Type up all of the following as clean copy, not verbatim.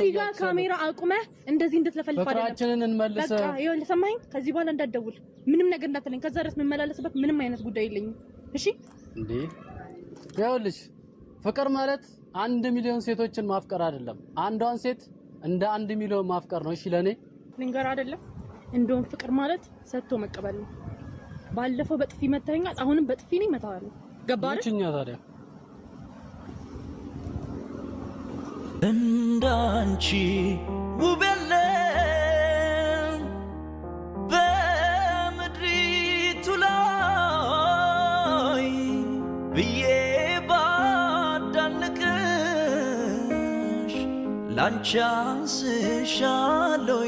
እዚህ ጋር ካሜራ አቁመህ እንደዚህ እንድትለፈልፍ አይደለም። ፍቅራችንን እንመልስ። በቃ ይኸውልህ፣ ሰማኸኝ? ከዚህ በኋላ እንዳትደውል፣ ምንም ነገር እንዳትለኝ። ከዛ ድረስ የምመላለስበት ምንም አይነት ጉዳይ የለኝም። እሺ እንዴ ይኸውልሽ፣ ፍቅር ማለት 1 ሚሊዮን ሴቶችን ማፍቀር አይደለም። አንዷን ሴት እንደ 1 ሚሊዮን ማፍቀር ነው። እሺ ለኔ ልንገርህ አይደለም፣ እንደውም ፍቅር ማለት ሰጥቶ መቀበል ነው። ባለፈው በጥፊ መታኸኛል፣ አሁንም በጥፊ ነው እመታሃለሁ። ገባህ አይደል? ምችኛ ታዲያ። እንዳንቺ ውብ የለም በምድሪቱ ላይ ብዬ ባዳንቅሽ ላንቺ አንስሻለሁ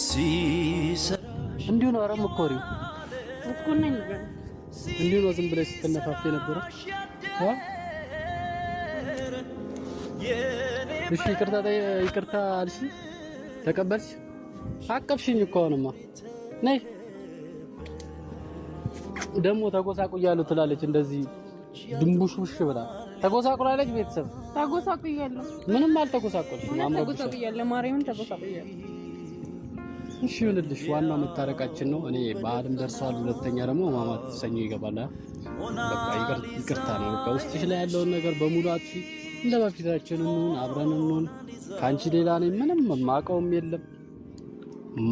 ሲሰራሽ እንዲሁ ነው። ኧረ የምትኮሪው እኮ ነኝ። እንዲሁ ነው። ዝም ብለሽ ስትነፋፍ የነበረው እ? እሺ ይቅርታ ይቅርታ አልሽ፣ ተቀበልሽ፣ አቀፍሽኝ እኮ። አሁንማ ነይ ደግሞ ተጎሳቁያለሁ ትላለች። እንደዚህ ድንቡሽቡሽ ብላ ተጎሳቁላለች። ቤተሰብ ተጎሳቁያለሁ። ምንም አልተጎሳቆልሽም፣ አምሮብሻል። ተጎሳቁያለሁ። ማርያምን ተጎሳቁያለሁ። እሺ ይሁንልሽ። ዋናው መታረቃችን ነው። እኔ በዓልም ደርሷል። ሁለተኛ ደግሞ ሕማማት ሰኞ ይገባል። በቃ ይቅርታ ነው። በቃ ውስጥሽ ላይ ያለውን ነገር በሙሉ አጥፊ። እንደ በፊታችን እንሁን፣ አብረን እንሁን። ከአንቺ ሌላ እኔ ምንም ማቀውም የለም፣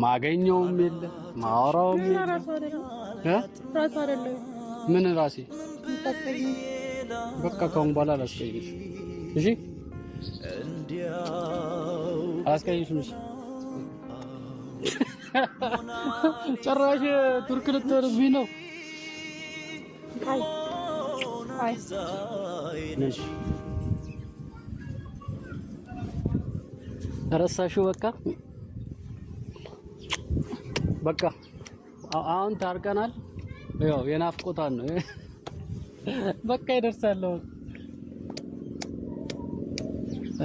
ማገኘውም የለም፣ ማወራውም ምን የለም። ራሱ አይደለም እ? ራሱ አይደለም። ምን ራሴ? በቃ ከአሁን በኋላ አላስቀይምሽም። እሺ አላስቀይምሽም። እሺ ጭራሽ ቱርክ ልትሆንብኝ ነው። አይ አይ። እሺ ረሳሽው? በቃ በቃ አሁን ታርቀናል። ያው የናፍቆታን ነው። በቃ ይደርሳል። አሁን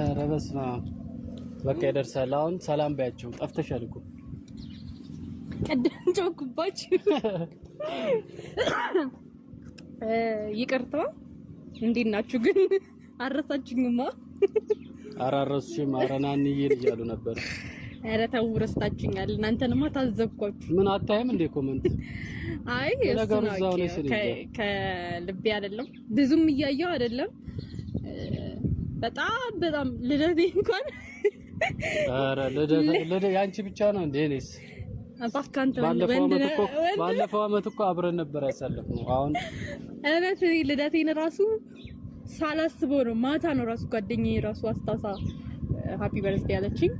ኧረ በስመ አብ። በቃ ይደርሳል። አሁን ሰላም በያቸው። ጠፍተሻል እኮ። ቀደም ጮኩባችሁ። ይቅርታ። እንዴት ናችሁ ግን? አረሳችሁኝማ። አራረሱሽም። ኧረ ናንዬ እያሉ ነበር። ኧረ ተው ረስታችሁኛል። እናንተንማ ታዘብኳችሁ። ምን አታይም እንዴ comment? አይ ለነገሩ እሱን እዛው ነሽ። አውቄ እኔ እንጃ። ከልቤ አይደለም፣ ብዙም እያየሁ አይደለም። በጣም በጣም ልደቴ እንኳን ኧረ ልደት ልደት ያንቺ ብቻ ነው እንዴ? እኔስ እባክህ አንተ ወንድ ባለፈው ወንድ አመት ነህ፣ እኮ ወንድ ባለፈው አመት እኮ አብረን ነበር ያሳለፍነው። አሁን እውነት እኔ ልደቴን ራሱ ሳላስበው ነው፣ ማታ ነው ራሱ ጓደኛዬ ራሱ አስታውሳ happy birthday ያለችኝ።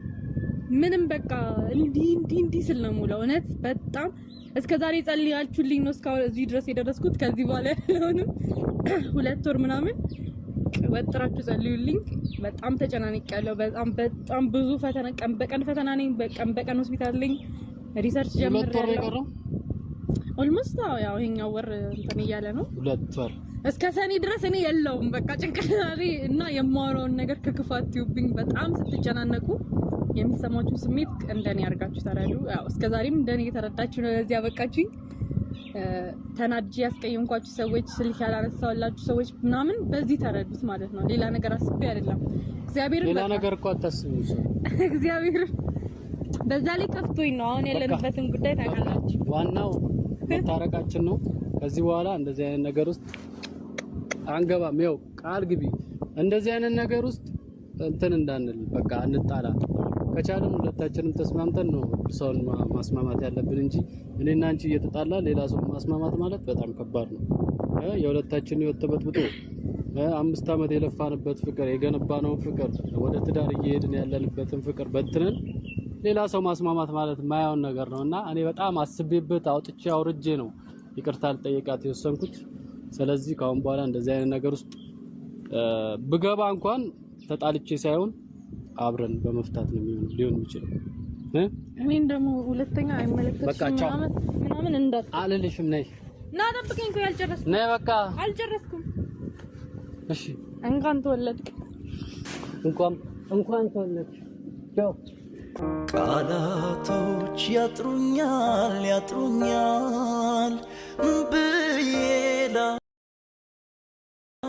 ምንም በቃ እንዲህ እንዲህ እንዲህ ስል ነው የምውለው። እውነት በጣም እስከ ዛሬ ጸልያችሁልኝ ነው እስካሁን እዚህ ድረስ የደረስኩት። ከዚህ በኋላ ያለውንም 2 ወር ምናምን ወጥራችሁ ጸልዩልኝ። በጣም ተጨናንቄያለሁ። በጣም በጣም ብዙ ፈተና፣ ቀን በቀን ፈተና ነኝ። በቀን በቀን ሆስፒታል ነኝ። Research 2 ወር ነው ጀምሬያለሁ። የቀረው። Almost ያው ይሄኛው ወር እንትን እያለ ነው። 2 ወር። እስከ ሰኔ ድረስ እኔ የለውም በቃ ጭንቅላቴ እና የማወራውን ነገር ከክፋት ትዩብኝ። በጣም ስትጨናነቁ የሚሰማችሁ ስሜት እንደኔ አድርጋችሁ ተረዱ። ያው እስከ ዛሬም እንደኔ የተረዳችሁ ነው ለዚህ ያበቃችሁኝ። ተናድጄ ያስቀየምኳችሁ ሰዎች፣ ስልክ ያላነሳሁላችሁ ሰዎች ምናምን በዚህ ተረዱት ማለት ነው። ሌላ ነገር አስቤ አይደለም። እግዚአብሔርን ሌላ በቃ ነገር እኮ አታስቢም። እሱ እግዚአብሔር በዛ ላይ ከፍቶኝ ነው። አሁን ያለንበትን ጉዳይ ታውቃላችሁ። ዋናው መታረቃችን ነው። ከዚህ በኋላ እንደዚህ አይነት ነገር ውስጥ አንገባም። ይኸው ቃል ግቢ። እንደዚህ አይነት ነገር ውስጥ እንትን እንዳንል፣ በቃ እንጣላ። ከቻልን ሁለታችንም ተስማምተን ነው ሰውን ማስማማት ያለብን እንጂ እኔና አንቺ እየተጣላ ሌላ ሰው ማስማማት ማለት በጣም ከባድ ነው። የሁለታችን ህይወት ተበጥብጦ 5 ዓመት የለፋንበት ፍቅር፣ የገነባነውን ፍቅር፣ ወደ ትዳር እየሄድን ያለንበትን ፍቅር በትነን ሌላ ሰው ማስማማት ማለት የማይሆን ነገር ነው። እና እኔ በጣም አስቤበት አውጥቼ አውርጄ ነው ይቅርታ ልጠይቃት የወሰንኩት። ስለዚህ ከአሁን በኋላ እንደዚህ አይነት ነገር ውስጥ ብገባ እንኳን ተጣልቼ ሳይሆን አብረን በመፍታት ነው የሚሆነው ሊሆን የሚችለው እ? እኔን ደግሞ ሁለተኛ በቃ አይመለከትሽም ቻው። ምናምን ምናምን እንዳት አልልሽም። ነይ። ና ጠብቀኝ እኮ ያልጨረስኩም። ነይ በቃ። አልጨረስኩም። እሺ። እንኳን ተወለድክ። እንኳን እንኳን ተወለድሽ። ቻው። ቃላቶች ያጥሩኛል ያጥሩኛል ምን ብዬ ላ